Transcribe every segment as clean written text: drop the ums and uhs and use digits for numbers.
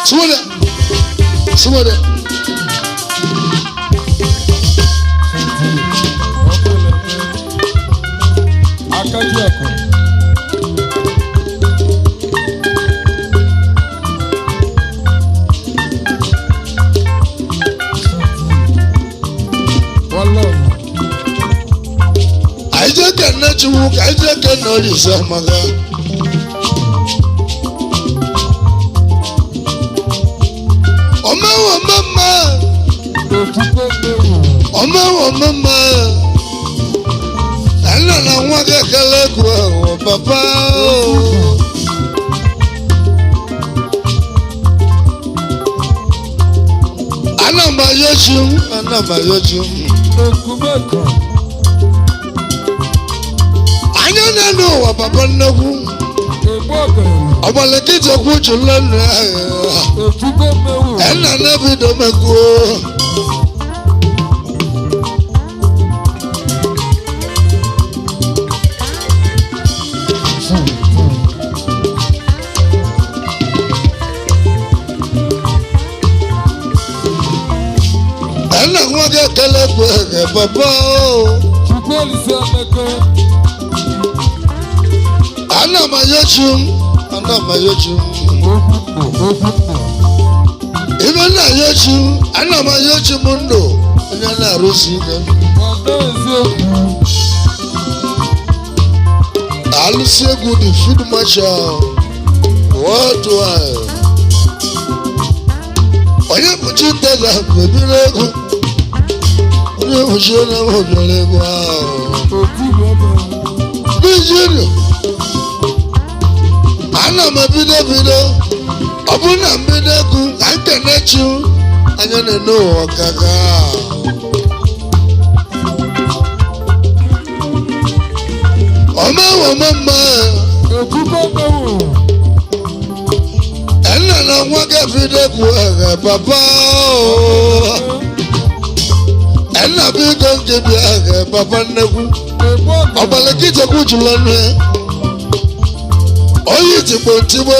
Sumode. Sumode. Akaji akụ. Wọlọ́ọ̀nù. Anyị jee kene Chukwu ka anyị jee kene Olise Amaka. Omewo omemma, Otuto mmewu. omewo omemma. Nna na nwa gị ekele egwu ahụ, papa o. Ana m ayọ chi m, ana m ayọ chi m. Ekumeko. Anya na-enu ụwa papa nnekwu. Egbu ọgọrọ. Ọgbalịkịta kwu jụlọ nnu ahụ. Otuto mmewu. Ẹnna n'ebido mekuo. Ẹnna nwa gị ekele kwu ege papa o. Chukwu Olise Emeka. Ana m ayọchi m, ana m ayọchi m. Okwu ndụ, okwu ndụ. Ibe nna ayọchi m, ana m ayọchi m ndụ. Onye na-arụsi ike. Kwado eziokwu. Alụsị egwu the field marshal worldwide. Onye mkpuchi nteza mebiri egwu. Onye mkpuchi onye mebiri egwu ahụ. Otu ebe. Bijinu. Ana m ebido ebido. Ọ bụrụ na mbido egwu ka nkene chi anya na-ene ụwa kaka. Omewo mma. Otuto mmewu. Nna na nwa ga-ebido egwu eghe papa o. Nna biko nke bịa eghe papa nnekwu. Egbu ọgọrọ. Ọgbalịkịta jụrụ ọnụ ya. Onye tigbo ntigbo,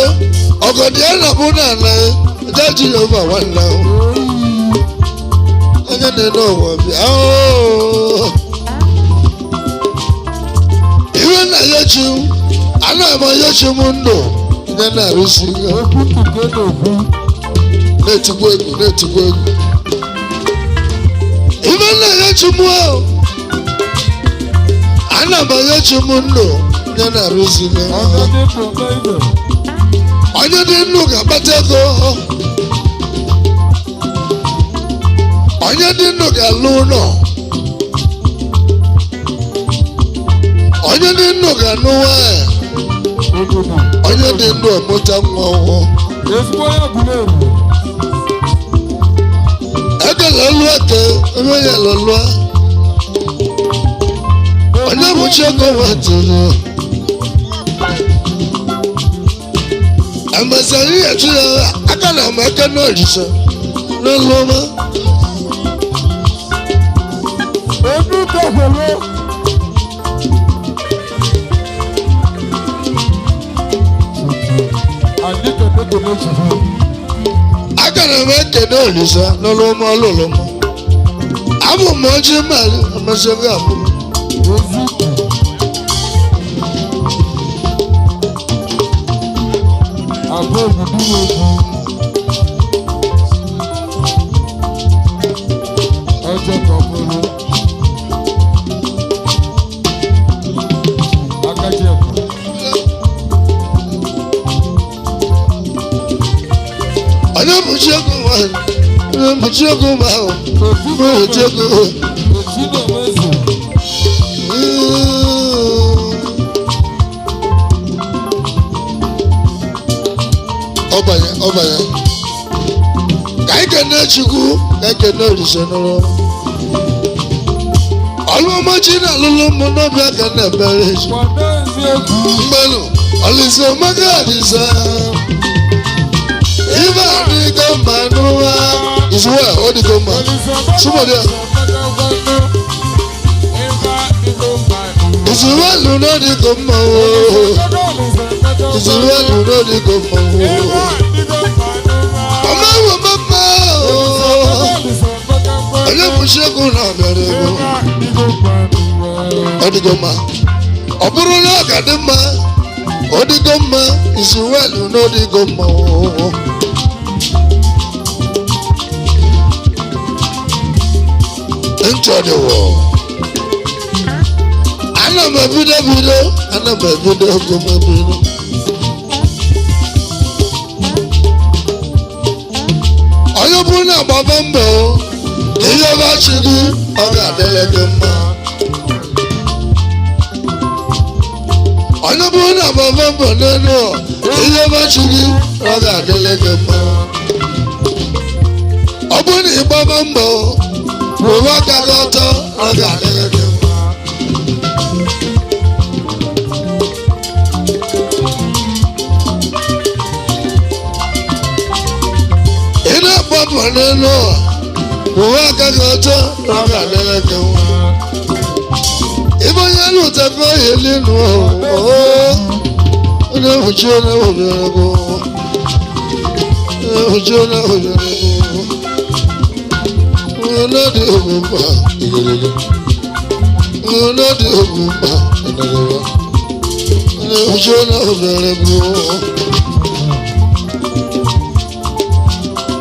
ọgọdị ya na bụ na ala ya, jaji Jehova nwanne o. Onye na-ene ụwa bịa o. Iwe na ya chi m, ana m ya chi m ndụ, onye na-arụsi ike. Okwu ndụ ka ị na-ekwu. Na-etikwa egwu na-etikwa egwu ife na-enye chi m o ana m enye chi m ndụ onye na-arụzi m Onye dị ndụ eme ibe. Onye dị ndụ ga-akpata ego, onye dị ndụ ga-alụ ụlọ, onye dị ndụ ga-anụ nwanyị, Obodo. onye dị ndụ amụta nwa ọhụụ. Ezigbo onye egwuregwu. Ekele elu eke onye ya lụlụa onye bụ chiego nwetụrụ emesara ihe chi ya aka na ama aka n'olise n'elu ọma. Odu kọfọlọ. Anyị kene kene chukwu. Aka na m ekene olise n'elu ọma ọlụlụ m abụ m oji mmadụ emesara abụ m. Ezi ndụ. Abụ obodo egwu. Ọjọ́ kan bolo. Akájí ẹ̀kọ́. Onye bụ chiego nwanyị, onye bụ chiego ahụ Otu bụ chiego. Otu na-emezu. Ọbanye ọbanye ka anyị kene Chukwu, ka anyị kene Olise nụrụ ọlụ ọma chi na alụlụ ụmụ n'obi aka na-emere echi. Kwado eziokwu. Mgbenụ Olise omega Olise ibe adịgo mma n'ụwa izuwe ọ dịgo mma. Somebody else. Izuwe lụ n'ọdịgo mma oo. Ìzúwẹ́lù n'ọdịgo mma. Ọmọ mama onye bụ Chukwu na-abịara ego ọdịgo mma. Ọ bụrụ na ọ ga-adị mma, ọdịgo mma, Izuwelu n'ọdịgo mma. Nchọdịwo ana m ebido bido, ana m ebido ogo m ebido. Onye bụrụ na agbaba mbọ ihe ọba chi gị, ọ ga-adịrị gị mma. Onye bụrụ na agbaba mbọ n'elu ihe ọba chi gị, ọ ga-adịrị gị mma. Ọ bụrụ na ịgbaba mbọ kwụrụ aka gị ọtọ, ọ ga-adịrị gị mma. Ị na-agba mbọ n'elu ụwa, kwụrụ aka gị ọtọ, ọ ga-adịrị gị mma. Ibe onye lụtakọ ihe n'elu onye hụchi onye hụbịara gị, onye hụchi onye hụbịara gị, onye dị ogbu mkpa igirigi, onye dị ogbu mkpa igirigi, onye hụchi onye hụbịara gị.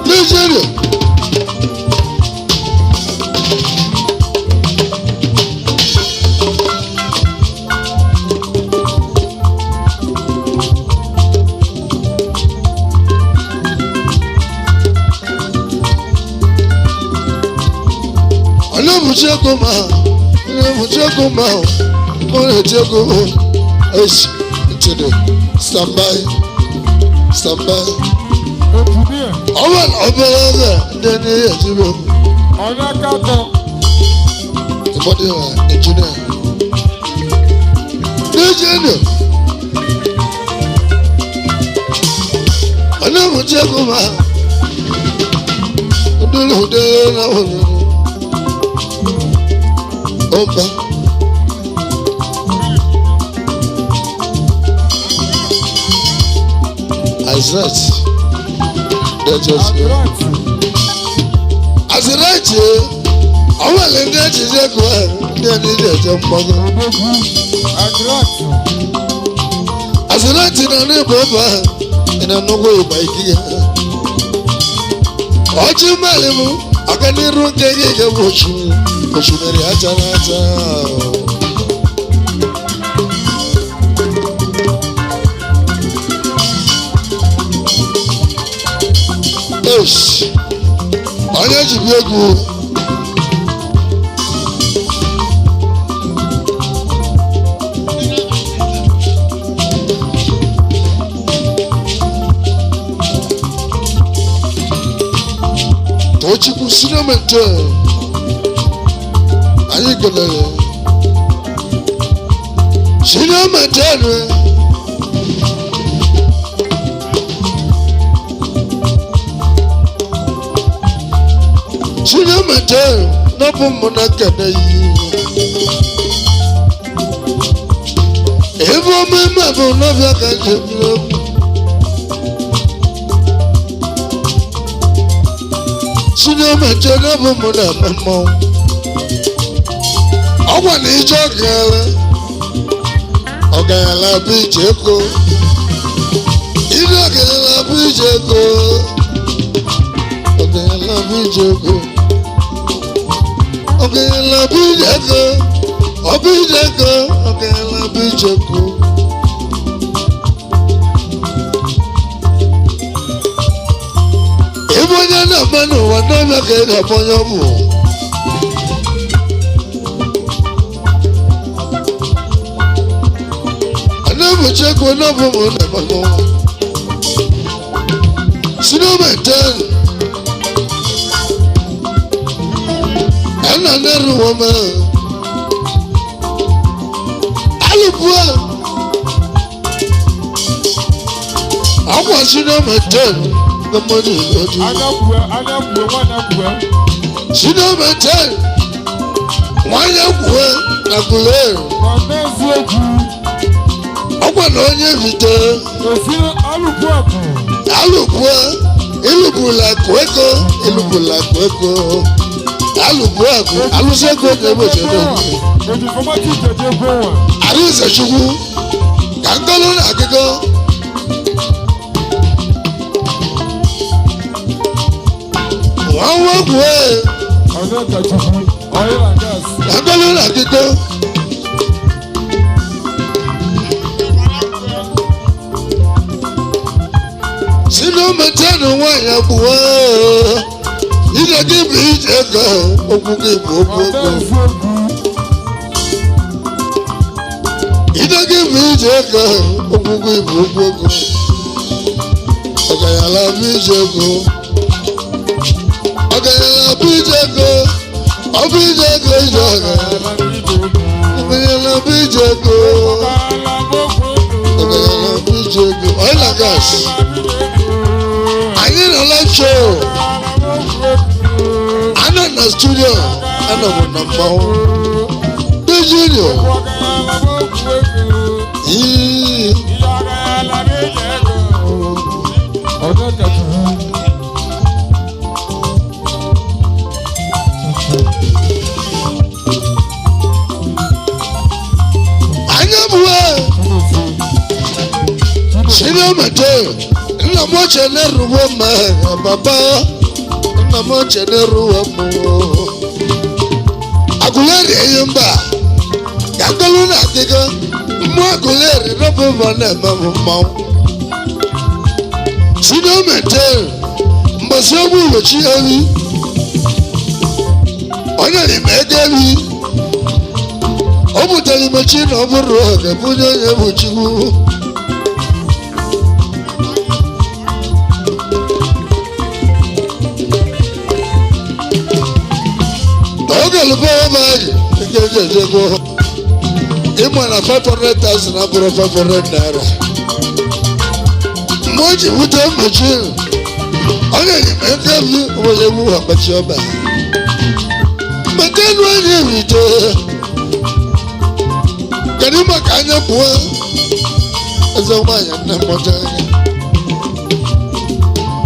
Nigeria. Onye ma, onye ma, onye esi ntịdị standby standby. Ọwọ́ obere oge ndị n'ihe ezigbo. Ụfọdụ na injinia. N'ezie, onye mụchekwu ma ndụrụ ụdị na ụlọ. Ọba. Azrat. Azrat ọwọ́ ẹ̀lẹ́ ní ẹ̀jẹ̀ ẹ̀kọ́ ẹ̀ ní ẹni ní ẹ̀jẹ̀ mgbọ́gọ́. Azrat na ní ìbò ọba ẹ̀ na nnukwu ìgbà ìkíyẹ. Ọjị mẹ́rin mu ọganiru nke gị ga-ebu osimiri osimiri aja na aja. Eish, onye jibi egwu Tochukwu sinamento anyị kelere sinamento. Sinamento n'ọbụ mụ na kene yi ebe omeme bụ n'ọbịa ka njem egwu. Sinamento n'ọbụ mụ na eme mmanwụ. Ọgwa na ije ọgala ọgala bụ ije ego, ije ọgala bụ ije ego, ọgala bụ ije ego, ọgala bụ ije ego, ọ bụ ije ego, ọgala bụ ije ego. Ebe onye na-ama n'ụwa n'ọbịa ka ị ga-akpọ onye ọ bụ. Anabuchekwu n'ọbụ mụ na mmanwụ. Sinamento ẹnna nẹrù wọn mọ. Alùpùpù àwọn sinamento ọmọdé lọdún. Sinamento wọn yẹ kúẹ nàkúlẹ. Ọkwa na onye bite Òsì alùpùpù àkù. Alùpùpù ịlụpụla akụ ego, ịlụpụla akụ ego, alụpụ akụ alụsị ego na-egbochi ego. Òjì fọmátì jẹjẹ fún wa. Arụzechukwu ka ngọlụ na akụkọ nwa nwa Ọ̀nà kàchukwu oil and gas. Ka ngọlụ na akụkọ si n'ometanu nwaanyị abụọ ije gị bụ ije ego, okwu gị bụ okwu Ọ̀nà ego. ìfowópamọ́. Ije gị bụ ije ego, okwu gị bụ okwu ego. Ọganyala bụ ije ego, ọganyala bụ ije ego, ọ bụ ije ego, ije ọganyala. Ọganyala bụ ije ego, ọganyala bụ ije ego. Oil and gas. Anyị nọ live show, anọ na studio, anọ m na mmanwụ dị junior. Ii. Ọ̀nà kàchukwu. Anya bụwe senior material. Nna m ochie na-eruwe m papa, nna m ochie na-eruwe m. Agụleri eyi mba ka ngolu na akịka mmụọ agụleri rọbụbọ na-eme m mmanwụ. Senior material mbọsị ogbu ugochi ewi onye n'ime ego ewi o butere imechi na ọ bụrụ oge bunye onye bụ chukwu. Oge lụbọwa bag nke eji ejego ịma na 500,000 abụrụ 500 naira mgbe o ji bute mmechi onye enyemaka m nwere egwu akpachi ọba maka elu anya erite. Kedu maka anya pụọ eze nwaanyị nne mụta anya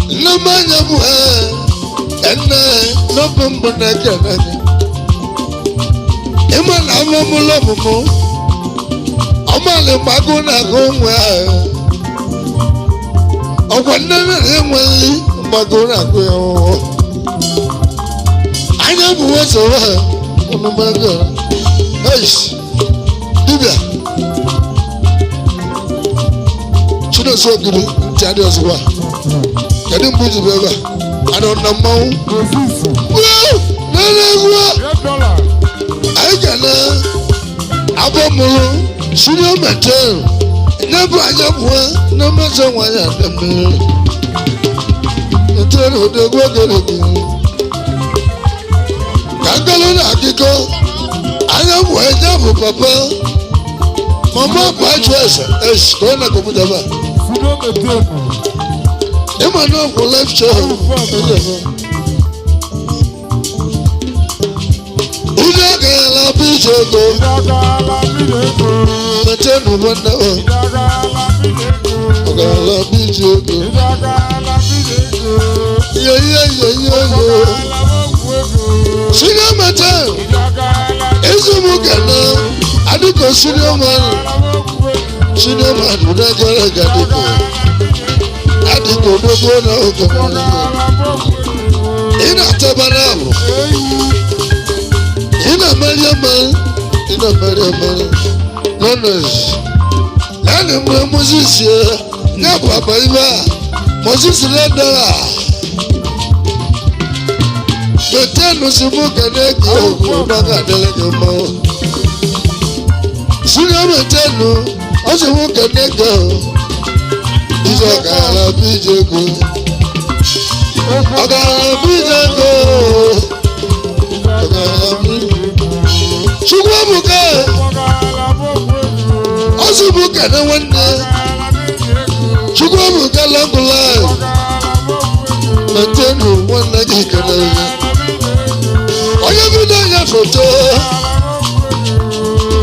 nne m anya bụ nne n'obe mbụ na-ekele gị ịma na amamụlọ ọmụmụ ọmalị mgbagụ na-agụ nwe ahụ ọkwa nne na enweghị mgbagụ na-agụ ya ọhụụ anya bụ wesoro ha ọnụmego. Eish, dibịa Chineso Ogidi ntị adị ọzụkwa. Kedu mgbe iji bịa ebe a anọ na mmanwụ? Ofufu. Nene egwu a. Red dollar. Anyị ga na abọmụrụ senior material nyebụ anya bụọ na mmeso nwanyị ada mmiri ntere odogwu ogologo ka ngolo na akụkọ anya bụọ nye bụ papa mama bụ ajụ ese esi ka ọ na kọmputa ba. Fudo metenu. Ịma na ọgwụ life show ụjọ agaala bụ ije ego. Ìdàgàlà bìrì ego. Metenu nwanne ọ Ìdàgàlà bìrì ego. ọgarala bụ ije ego. Ìdàgàlà bìrì ego. Ihe ihe ihe ihe ihe. Ìdàgàlà bọ̀gwù ego. Senior material. Ìdàgàlà Ezimu kene adịka senior man. bọ̀gwù ego. Senior man bụ n'egere ga adịka adịka odogwu na oge. Ìdàgàlà bọ̀gwù ego. Ị na-ataba n'abụ. Eyi. Ị na-emeri emeri, ị na-emeri emeri lọnọs naanị mgbe Moses ya bụ abalị a Moses ledara betenu si mụ kene ka okwu n'oge adịrị gị mma. Senior betenu ọ sị mụ kene ka ije ọgara bụ ije ego, ọgara bụ ije ego, ọgara bụ ije. Chukwu ebuka. Ìdàgàlà bọ̀gwù ego. Ọ sị mụ kene nwanne Chukwu ebuka long life. Metenu nwanne gị kene ya onye bido ya foto.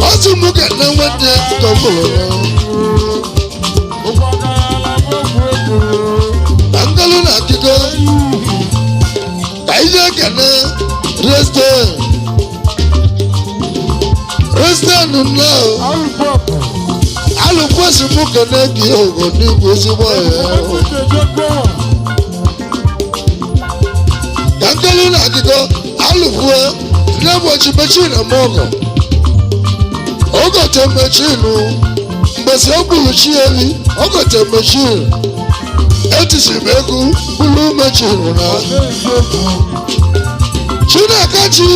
Ọ sị mụ kene nwanne ka ọ bụrụ ya. na-ekene resten resten nnọọ. Alụkwesị mụ kene gị ogo n'igwe ezigbo ya. Ka nkelu na akụkọ alụkwue n'ụbọchị mechin eme ọgọ ogote mechinu mgbesi o gburu chi ewi ogote mechin etisiri m egwu bulu mechinu na chinakachi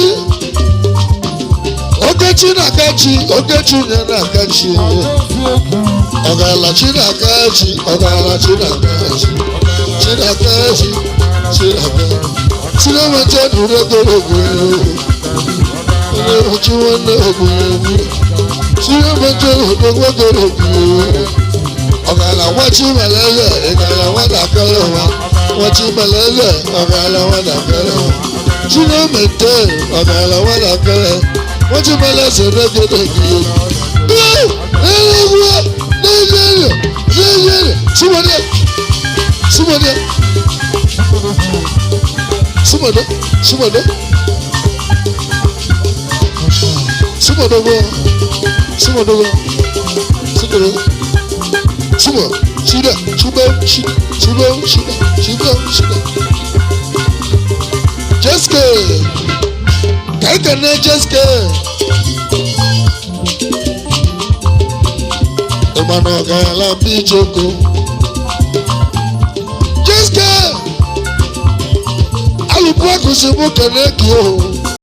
okechi na-akachi okechi nye na-akachi ọgala chinakachi ọgala chinakachi chinakachi chinakachi chinamacha dụregoro egwu chinwanne egwu chinamacha odogwegoro egwu ọgala nwa chimeleze ịgala nwatakịrị nwa nwa chimeleze ọgala nwatakịrị nwa chinamete ọgala nwatakịrị nwa chimeleze regede egwu egwu Nigeria Nigeria Sumode Sumode Sumode Sumode Sumodogo Sumodogo Sumodogo Sumo Shida Sumo Shida Sumo Shida Sumo Shida Jeske Kekene Jeske Ịmana ọgala bijoko Jeske alụpụ akụsi mụ kene gị o.